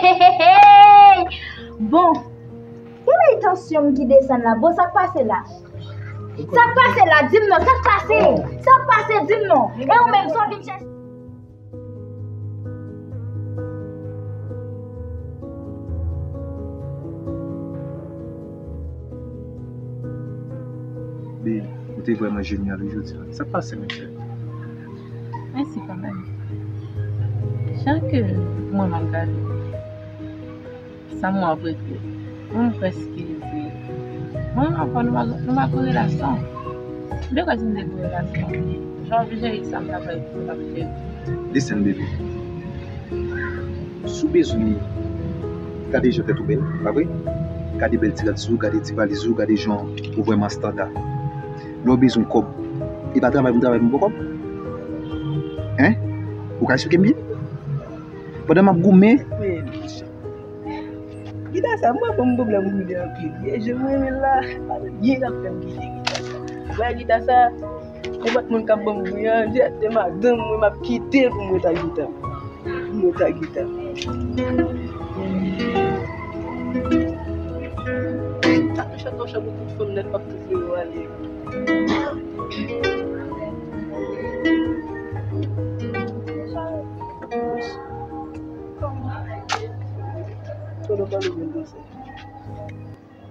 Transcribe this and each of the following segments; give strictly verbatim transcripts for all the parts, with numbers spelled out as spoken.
Hey, hey, hey! Bon, ki bay tansyon m ki desann la? Bon, sa k pase la? Sa k pase la? Di m non, sa k pase? Sa k pase? Di m non. E ou menm, sa w vin chèche? Babe, ou te vrèman jenyal wi jodi a. Sa k pase, mesye? Mèsi kanmenm. Jan ke mwen m ap gade, sa m wè ap regle. Mwen m prèske di, mwen m ap wè nou pa, nou pa gen relasyon. M te kwè si m te gen relasyon, jan w ap jere sa m ta fè, m t ap jere. Listen, baby. Si w bezwen gade jan tèt ou bèl, pa vre? Gade bèl ti rad sou ou, gade ti valiz ou, gade jan ou vrèman estanda. Lè w bezwen kòb, e pa travay pou m travay pou m pran kòb? Hein? Ou ka eksplike m byen? Pandan m ap goumen. Men, gita sa, mwen ban m pwoblèm pou m de anpil. Ye, je mwen renmen l la, pa gen anyen k ap fè m kite gita sa. Mwen gita sa, nenpòt moun k ap ban m bri an, dirèk se madanm mwen, m ap kite l pou mwen ta gita. Pou mwen ta gita. Sa touche atò chan pou tout fanm nèt, m ap tout fè yo ale. Kote w pale byen konsa?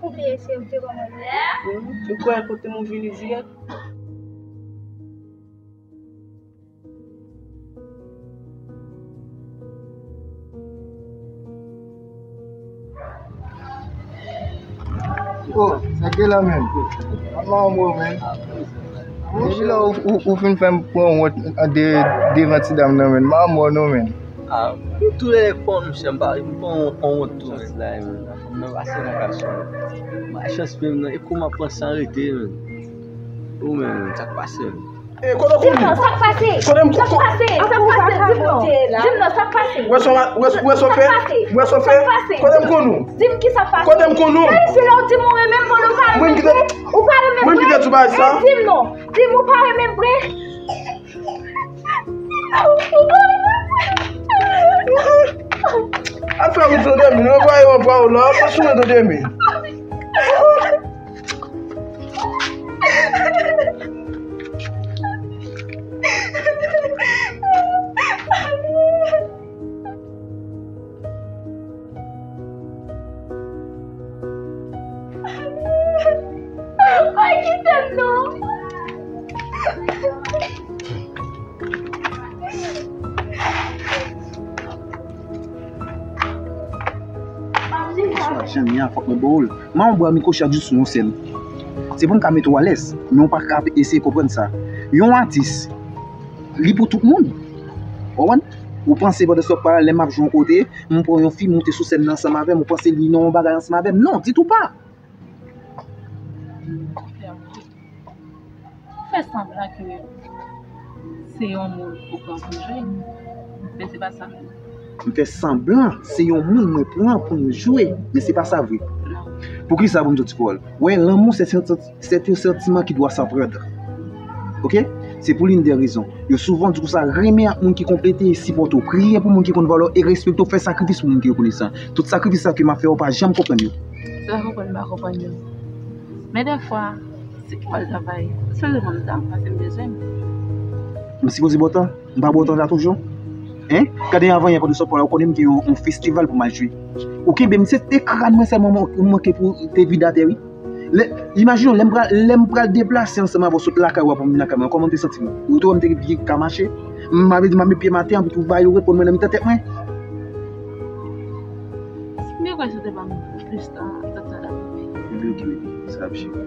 Ou bliye se ou te kòmanse. Hmm, ou kwè kote m vini dirèk? Oh, sa gen la, men. Mama, mwen, men. Depi lè ou, ou, ou fin fè m pran wont de, devan ti dam nan, men. Mama, non, men. Ah, m toulède fò, monchè, m pa, m pa wont tou, men. Sa la, men, fanm nan pase nan gason. Malchans menm nan, e kòman pran san rete, men. Ou men, sa k pase, men. E, kote w konn? Di m non, sa k pase? Kote m... Sa k pase? Sa k pase? Di m non. Di m non, sa k pase? Wè sa w, wè, wè sa w fè? Wè sa w fè? Sa k pase? Kote m konn ou? Di m ki sa k pase? Kote m konn ou? Gade, se lè w di m ou renmen m, pandan w pa renmen m vre? Ou pa renmen m vre? Mwen ki te di w bagay sa? E, di m non. Di m ou pa renmen m vre? Afè ou tande mi, non, voye yon pawòl la, pa sou mwen tande mi. Ay, kite m non. Kesyon a jan m ye a, fòk mwen ba w l. M a yon bra mikwo chak jou sou yon sèl. Se pou m ka mete w alèz, men w pa ka eseye konprann sa. Yon atis, li pou tout moun. Ou konprann? Ou panse pandan s ap pale, lè m ap jwe yon kote, m pran yon fi, m moute sou sèn nan ansanm avè m, ou panse li nan yon bagay ansanm avè m? Non, ditou pa. Fè sanblan ke se yon moun ou pran pou jwe, men se pa sa. M fè sanblan se yon moun mwen pran pou m jwe, men se pa sa vre. Non. Poukisa pou m di w ti pawòl? Wè, lanmou se, se, se yon santiman ki dwa s aprann. Oke? Se pou l'une des raisons. Yo souvan di konsa, renmen ak moun ki konplete e sipòte w. Priye pou moun ki konn valè w e respekte w, fè sakrifis pou moun ki rekonesan. Tout sakrifis sa ke m ap fè, ou pa janm konprann yo. Se pa konprann m pa konprann yo. Men dèfwa, si m al travay, se li menm sa, paske m bezwen. M sipoze ba w tan? M pa ba w tan sa toujou? Hein? Gade avan yè pandan s ap pale, ou konnen m gen yon, yon festival pou m al jwe. Ou kenbe m, se te kràn mwen sèlman ou manke pou te vide atè, wi. Lè, imajine w, lè m pral, lè m pral deplase ansanm avè w sot lakay ou a pou m vin lakay mwen, kòman m te santi m? Ou te wè m te byen ka mache? M ap di m ap met pye m atè, anpi tou va yo reponn mwen nan mitan tèt mwen. M te kwè si w te ban m plis tan, m t ap tande. Epi oke, baby, sa ap jere.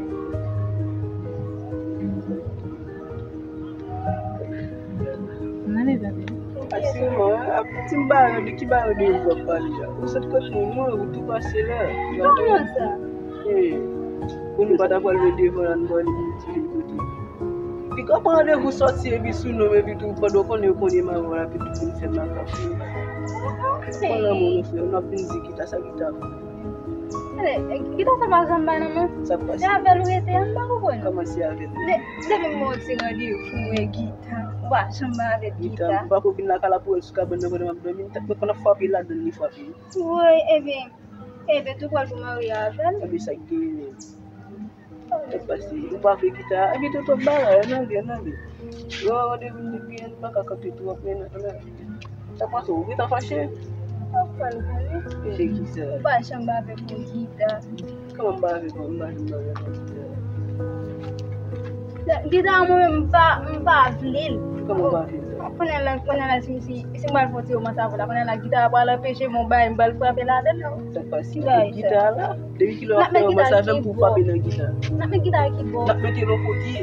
Mande tande. Fasilman, ap ti m baron, de ki baron de w ap pale la? Ou sot kot moun, mwen, ou tou pase la. Kòman sa? Wi. Pou nou pa ta pral met devan la, nou pral met ti kote. Li ka pran randevou sòti epi sou nonm epi tou, pandan w konnen yo konnen m avè w la, epi tou vin fè makak. Pran nan men w, non, frè, n ap vin di kita sa kita. Gita sa pa janm bay nan men. Sa k pase? Se avè l ou rete a, m pa konprann. Kòman se avè l? De-, depi m wè yon ti randevou, mwen Gita. Ou pa janm marye avèk Gita. Gita, m pa ko vin lakay la pou wè l sou kabann nan pandan m ap dòmi. M t ap, mwen konn ap frape ladann, li frape. Woy, ebyen, ebyen, tou pral pou marye avè l. Ebyen, sa k genyen menm? Sa k pase? Ou pa vle Gita? Ebyen, tonton, bagay, ann ale, ann ale. Yo, randevou m depi, m pa ka kanpe tou, ap mennen, ann ale. Sa k pase? Ou gentan fache? Ou pral vini. Fache ki sa? Ou pa janm avèk yon Gita. Kòman m pa avèk ou? M pa janm avèk ou. Gita, mwen menm, m pa, m pa vle l. Kòman w pa vle l? Kounye a la, kounye a la, si, si, si m pral fè yon ti romans avè w la, kounye a la, Gita a pral anpeche m yon bagay, m pral frape ladann nan. Sa k pase? Gita la? Depi kilè w ap fè romans avè m pou w frape nan Gita? N ap met Gita ki bò? N ap mete l yon kote.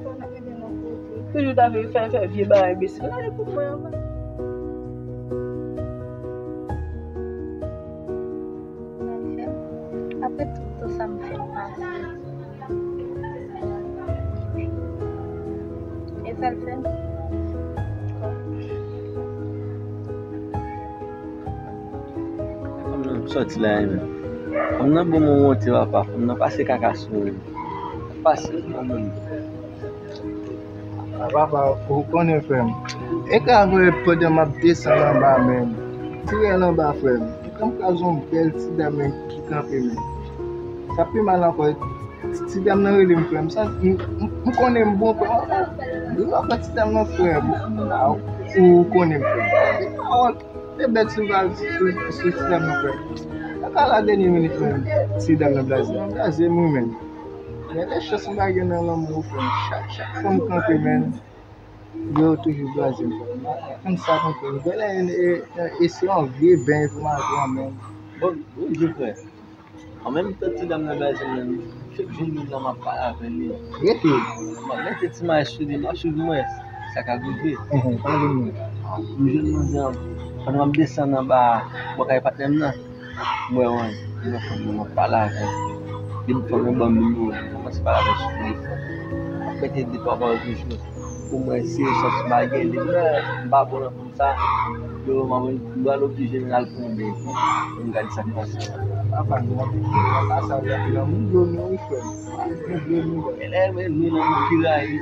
Bon, n ap mete l yon kote. Toujou ta vle fè, fè vye bagay enbesil. Gade pou mwen, anvan. Apre tout tan sa m fè l pase. E sa l fè m? Fanm nan sòti la, e menm. Fanm nan bon moun wonte, papa. Fanm nan pase kaka sou mwen. Pase bon moun. A papa, ou konnen, frè m. E ka vre, pandan m ap desann anba, men, tirè l anba, frè m. Ou konn kraze yon bèl ti dam, men, ki kanpe, men. Sa pi mal ankò, ti, ti dam nan rele m, frè m. Sa, m, m, m konnen m bon, frè m. Li wè, ti dam nan, frè m. A, ou konnen m, frè m. Se pawòl, se bèt sou, sou, sou ti dam nan, frè m. Kaka la dènye minit, men, ti dam nan blaze. Blaze m, wi, men. Gen de chans m pa gen nan lanmou, frè m. Chak, chak fwa m kanpe, men, yo toujou blaze m, frè m. M pa konn sa konprann. Genlè, e, e, e se yon vye ben enfòmasyon, men. Bon, wi, wi, frè. An menm tan, ti dam nan blaze m nan, chak jou m nan, m ap pale avè li. Rete. M ap mete ti maj sou li, m ap swiv mwen. Sa ka rive. Mhm, pa gen moun. M jwenn manzè an, pandan m ap desann anba bò kay patnè m nan. Mwen, mwen, mwen, mwen, mwen pale avè l. Li m fè mwen ban m nimewo li. Mwen kòmanse pale avè l sou telefòn. Mwen mete de twa pawòl toujou. Pou mwen, si yon chans m pa gen li, mwen, m pa bon nan fòm sa. Yo, mwen, mwen pral oblije al pran yon bèl pou m gade sa k pase. Papa, nou ap pase avèk lanmou dlo nou, wi, frè m. Lanmou dlo nou. E lè, men, nou nan moun ki rayi.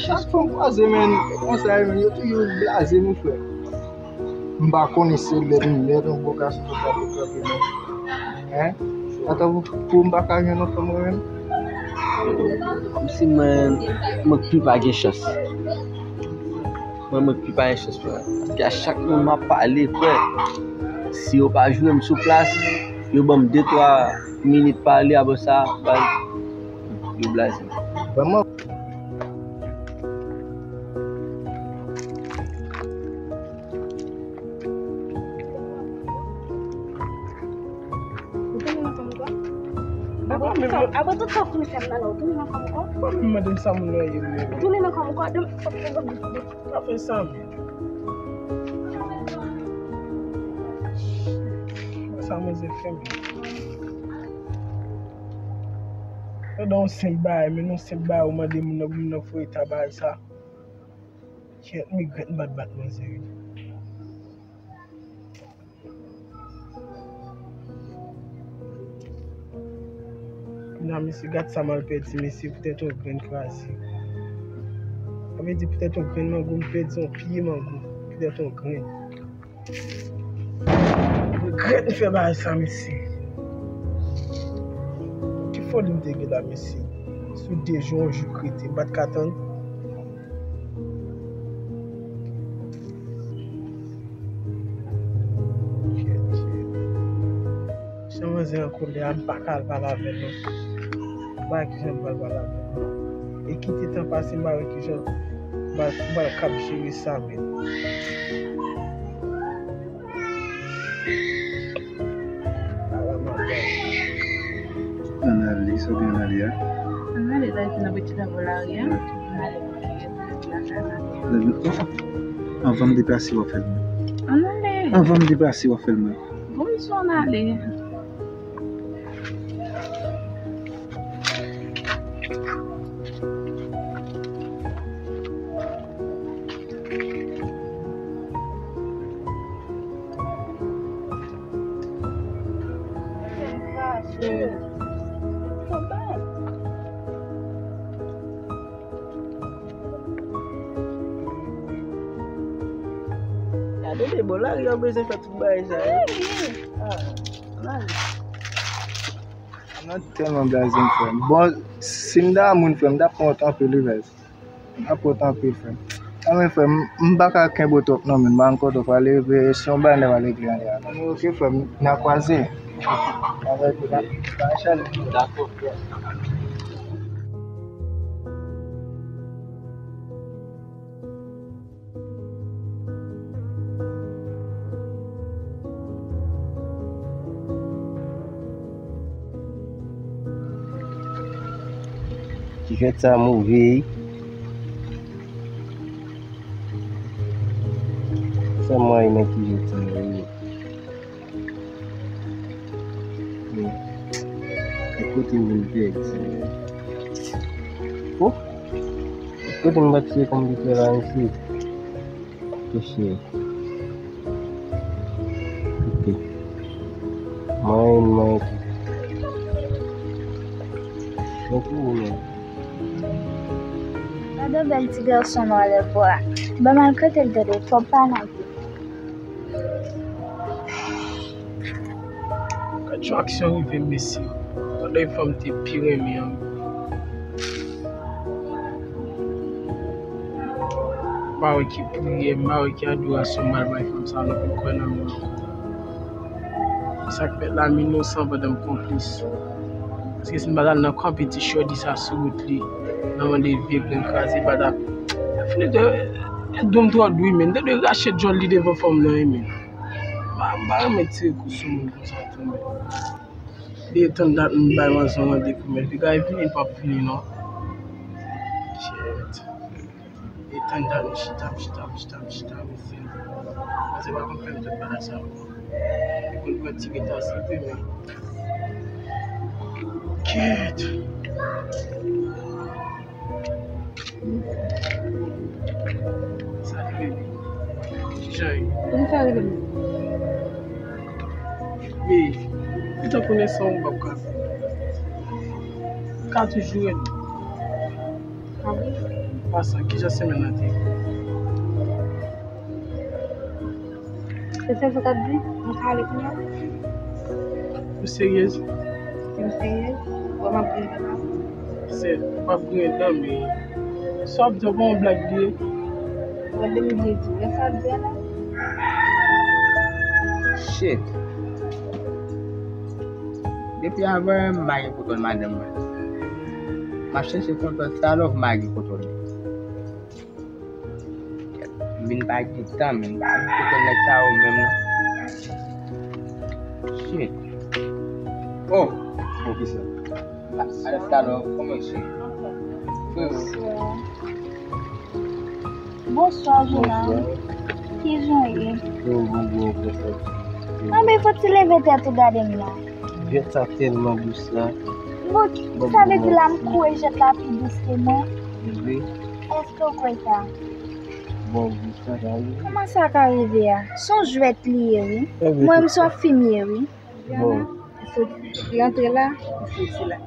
Chak fwa m kwaze, men, konsa, men, yo toujou blaze nou, frè m. M pa konnen se lè m mèt yon bò gason konsa pou kanpe, men. Hein? Atan pou, pou m pa ka jwenn yon fanm mwen menm? Si mwen, mwen k pi pa gen chans. Mwen, mwen k pi pa gen chans, frè. Paske a chak moun m ap pale, frè, si yo pa jwenn m sou plas, yo ban m de, twa minit pale, apre sa, bay, yo blaze m. Vrèman. Ou tounen nan fanm ou kwa? Apre tout sa, apre tout sa ou fin fè m nan la, ou tounen nan fanm ou kwa? Ou pa menm mande m sa moun nan ye menm. Ou tounen nan fanm ou kwa? Sa fè sa menm. Sa manzè fè menm. Pandan yon senp bagay, men yon senp bagay ou mande moun nan pou moun nan foure ta bagay sa. Kyèt, m regrèt m pa t bat manzè wi. Kounya mesye, gad sa m al pèdi mesye, poutèt yon grenn kraze. Sa vle di poutèt yon grenn mango, m pèdi yon pye mango poutèt yon grenn. Regrèt m fè bagay sa, mesye. Ki foli m te gen la, mesye? Sou de jou, yon jou k rete, m pa t ka tann. Jan manzè an kòlè a, m pa ka al pale avè l non. M pa wè kijan m pral pale avè l non. E kite tan pase, m pa wè kijan m pral, m pral kab jere sa menm. Ala madanm. Ann ale, sa w gen ann ale a? Ann ale, la, epi n ap ret chita bò lari a. Ann ale, lakay la. Anvan m deplase, w ap fè l mwen. Ann ale. Anvan m deplase, w ap fè l mwen. Bon, m sou ann ale. Bon, lari an bezwen fè tout bagay sa yo. Ah, lari. Mwen tèlman blaze m, frè m. Bon, si m ta moun, frè m, m t ap wont anpil wi, guys. M t ap wont anpil, frè m. Anmwey, frè m, m pa ka kenbe w twòp non, men m pa konn kote w prale, epi se yon bagay n ap regle anlè a. Anmwey, oke, frè m, n a kwaze. Anmwey, frè m, n a chale. Dakò, frè m. Ti fèt sa move wi. Sa mwen nan ti fèt sa wi. Men, e kote m vin pèdi? Oh! E kote m pa tire konpitè la isit? Mesye. Ok. Mwen, mwen. Mwen pou ou menm. Gade bèl ti gason nwa lèbwa. Ban m al kote l tande twòp pa nan. Gad jan aksyon rive m, mesye. Gade fanm te pi renmen an. M pa wè ki priyè, m pa wè ki adorasyon m al bay fanm sa a, non, pou l kwè nan mwen ankò. Sa k fèt la, m inosan pandan m konplis. Paske si m pa t al nan kanpe ti chòdi sa sou wout li, nan mande vye grenn kraze, pa t ap. Fini de, e dou m twò dou, men. M te dwe rache djòl li devan fanm nan, men. M pa, m pa renmen tire kou sou moun konsa tou, men. Li tann dat m bay manzè randevou, men piga e vini, l p ap vini, non. Shit. Li tann dat m chita, m chita, m chita, m chita, mesye. Manzè pa konn fè m tout bagay sa yo. Li konn pran ti reta, se vre, men. Kèt. Sa fè. Kijan ye? Ou fè rele m? Wi. Ou t ap konnen sa ou m p ap ka fè. Ou ka toujou rele m. Ah bon? Pasan, kijan semèn nan te ye? Se sa w t ap di? Nou ka ale kounye a? Ou seryez? Si m seryez? Wè m ap griyen dan la? Se, w ap griyen dan, men sa w ap di a pa yon blag li ye. Wè, de m vle di w, lè sa w ap di a la. Shit. Depi avan m pa gen kontwòl madanm mwen. M ap chèche kontwòl sa lòf m pa gen kontwòl li. M vin pa gen tan, men m pa gen kontwòl nèg sa yo menm non. Shit. Oh! Bon, kisa? Alèk talò, kòman se? Frè. Bonswa, Jonan. Bonswa. Kijan w ye? Yo, bon, bon, bon, bon. Anben, fò w ti leve tèt ou gade m non. Jwèt sa tèlman dous la. Bon, sa vle di la m kouri jwèt la pi dous ke mwen? Wi. Èske w kwè sa? Bon, dous la ka rive. Kòman sa ka rive a? Se yon jwèt li ye, wi. Mwen menm se yon fi m ye, wi. Bon. Li rantre la, li soti la.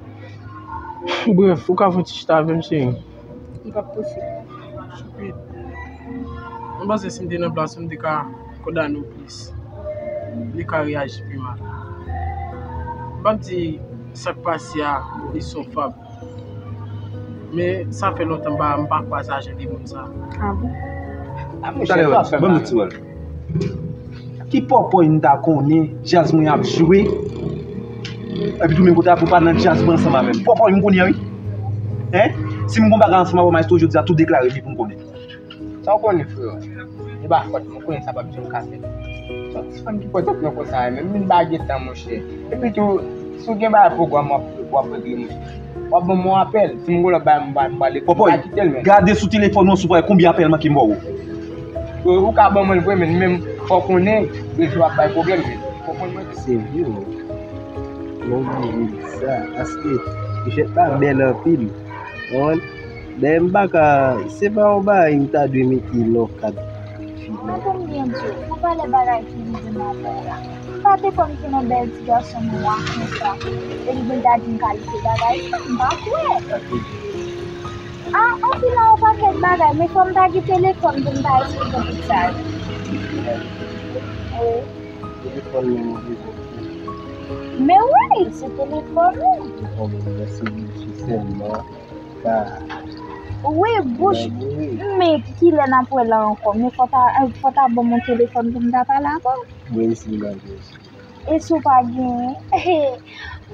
Brèf, ou ka fè yon ti chita avè m, cheri? Li p ap posib. Stupid. Mwen panse si m te nan plas ou, m te ka kondane w plis. M te ka reyaji pi mal. M p ap di sa k pase a, li se yon fab. Men sa fè lontan m pa, m pa kwaze jan de moun sa. Ah bon? Ah, monchè, talè, sa w ap fè ban m mal. Yon ti wòl. Ki pòpòy m ta konnen djaz mwen ap jwe? Epi tou menm kote a pou pa nan djaz mwen ansanm avè m. Pòpòy m konnen wi. Hein? Si m gon bagay ansanm avè w, maestro jodi a tou deklare li pou m konnen. Sa w konnen, frè? E pa fòt mwen, konnen sa p ap janm ka fèt. Sa ti fanm ki pran tèt mwen konsa, men m vin pa gen tan, monchè. Epi tou, si w gen bagay pwogram w ap, w ap regle, monchè, w ap ban m yon apèl. Si m gon lòt bagay, m pa, m pa, m pa kite l, men. Pòpòy, gade sou telefòn ou si w pa wè konbyen apèl manke m ba w. Ou, ou ka ban mwen l vre, men menm fò w konnen, rezo ap bay pwoblèm, men. Ou konprann mwen? Se vre, wi. Mwen oblije di sa, paske jwèt la bèl anpil. Konprann? Dayè m pa ka, se pa yon bagay m ta dwe mete lè w kat fi non. Madanm byen di w, pou valè bagay ki rive m avè w la. M pa te konn ki nan bèl ti gason nwa konsa. E li vin ta di m kalite bagay sa, m pa kwè. Sa te di. Ah, anpil la yon pakèt bagay, men fò m ta gen telefòn pou m ta eksplike tout sa yo. Telefòn mwen move. Men wi, se telefòn ou. Telefòn mwen move, se sèlman. Ba. Wi, bouch. Men kilè n ap wè la ankò? Men fò ta, fò ta ban m yon telefòn pou m ta pale avè w. Mwen isi la, mwen isi. E si w pa genyen?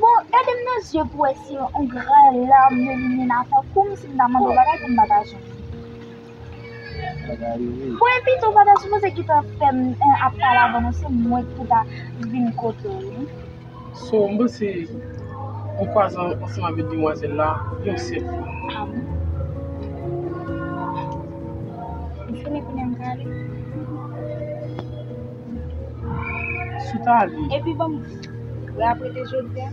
Bon, gade m nan zye pou w wè si yon gran lam de limyè nan fè koum si m ta mande w bagay pou m pa ta jwenn. Bon, epi tou, w pa ta sipoze gentan fè m, eh, ap pale avè w, non, se mwen ki pou ta vin kote w, wi. So, m panse, yon kwaze ansanm avèk demwazèl la, yon sèl fwa. Ah bon? M fini kounye a, m ka ale. Si w ta ale. Epi, bon, m, w ap rete jodi a?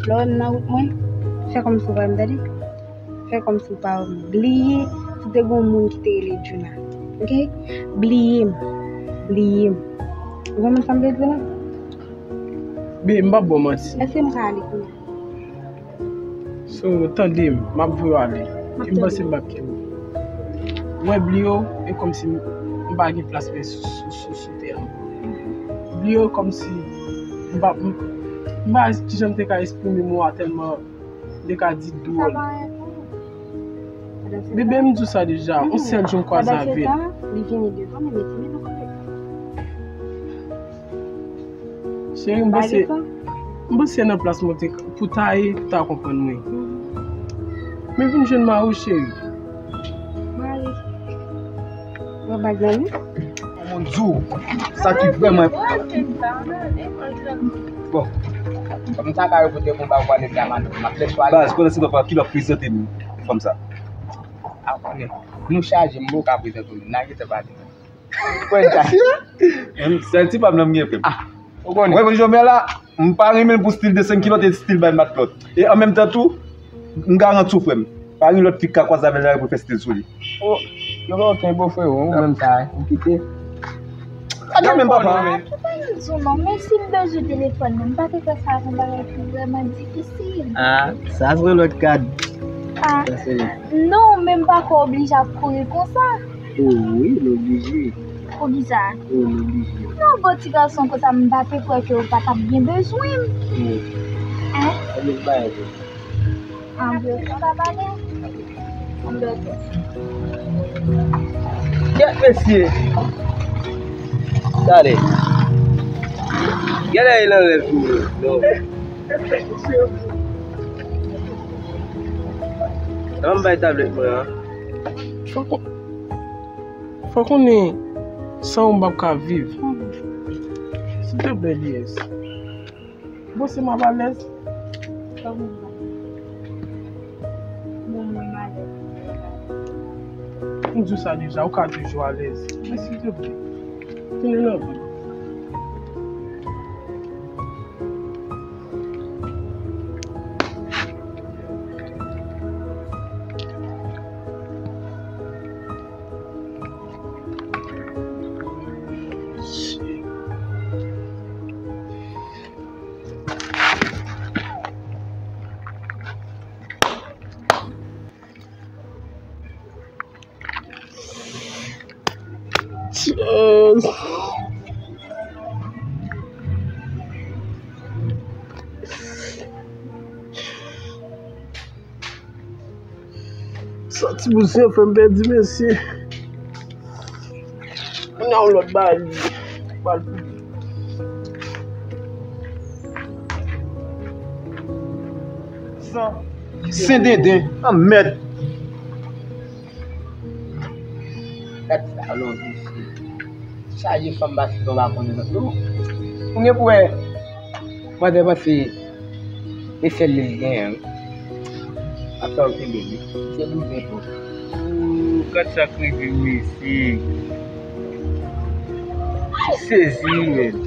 Lè w nan wout mwen, fè kòmsi w pa wè m, tande? Fè kòmsi w pa bliye si te gen yon moun ki te rele Djouna. Oke? Bliye m. Bliye m. Ou konprann sa m vle di la? Babe, m p ap ba w manti. Èske m ka ale kounye a? So, tande m, m ap voye w ale. M ap tande. E m panse m p ap kenbe w. Mwen bliye w, e kòmsi m, m pa gen plas mwen sou, sou, sou, sou tè an. Bliye w kòmsi m pa, m, m pa kijan m te ka eksprime mo a tèlman Li ka di dwòl. Bebe, m di w sa deja, yon sèl jou m kwaze avè l. Li vini devan m, li mete men nan kòlèt. Cheri, m panse, m panse nan plas mwen te pou ta ye, pou ta konprann mwen. Men vin jwenn mari w, cheri. Mari. Wè bag la, wi. Moun di w, sa ki vrèman. Bon, kòm sa ka repote pou ba w pale de la madanm, m ap lèse w ale. Baz, pandan se tan, ki lòt prezante m fanm sa? A konnen. Nou chaje, m poko ka prezante w li. N a gentan pale. Kwè sa. Sèl ti pa m nan m gen frè m. Ah. Ou konnen. Wè, jodi a la, m pa renmen l pou stil de senk kilòt e stil bay matlòt. E an menm tan tou, m garanti w, frè m, pa gen lòt fi k ka kwaze avè l la pou l fè stil sou li. Oh, yo pa okenn bon frè, ou menm sa, ou kite. Gade menm papa. Ki pa m di w non, men si m bezwen telefòn nan, m pa te kwè sa se yon bagay ki vrèman difisil. Ah, sa se yon lòt kad. Ah. Sa se. Non, men m pa ka oblije ap kouri konsa. Oh, wi, l oblije. Poukisa? Oh, l oblije. Non, bon ti gason konsa, m pa te kwè ke w pa t ap gen bezwen m. Hmm. Hein? Ann nou bay anpil. Ann nou pa pale. Ann nou. Gèt mesye. Gade. Gade e nan rèv tou. Non. Ann bay tablèt mwen an. Fòk Fò konnen, san ou m p ap ka viv. Silteplè, Lies. Bon, si m ap alèz. Bon, mwen m alèz. M di w sa deja, ou ka toujou alèz. Men silteplè, tounen nan vi m. Cheers. Sa ti bouzen fè m pèdi mesye. Mwen nan yon lòt bagay li pral pou li. San. Sen denden, anmèd. Gad sa, lòt mesye. Chaje fanm pa siton pa konnen lòt non. Ou gen pou wè. Mwen te panse e sèl li l genyen wi. Ap fè w kenbe li. Se bouzen tou. Ooh, gad sa k rive mesye. M sezi wi menm.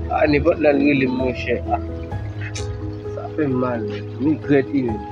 Ah, nenpòt lè l rele m monchè. Ah. Sa fè m mal. M regrèt wi menm.